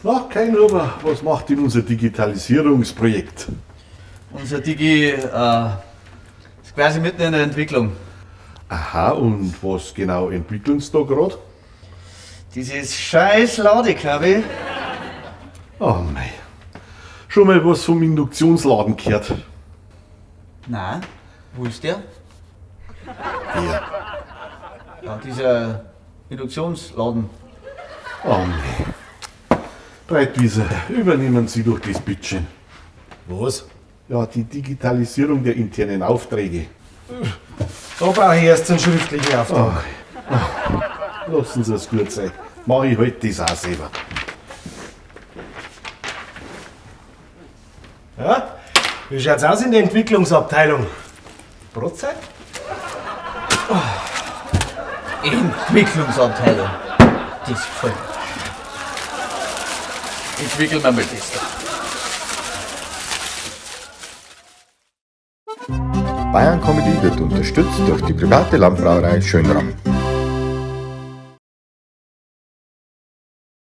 Na, kein Huber, was macht denn unser Digitalisierungsprojekt? Unser Digi ist quasi mitten in der Entwicklung. Aha, und was genau entwickeln Sie da gerade? Dieses scheiß Ladekabel. Oh mei. Schon mal was vom Induktionsladen gehört? Nein, wo ist der? Der. Ja, dieser Induktionsladen. Oh mei. Breitwieser, übernehmen Sie doch das bittschön. Was? Ja, die Digitalisierung der internen Aufträge. Da brauche ich erst einen schriftlichen Auftrag. Oh. Lassen Sie es gut sein. Mach ich halt das auch selber. Ja? Wie schaut's aus in der Entwicklungsabteilung? Brotzeit? Oh. Entwicklungsabteilung. Das gefällt mir. Entwickeln wir mal das da. Bayern Comedy wird unterstützt durch die private Landbrauerei Schönram.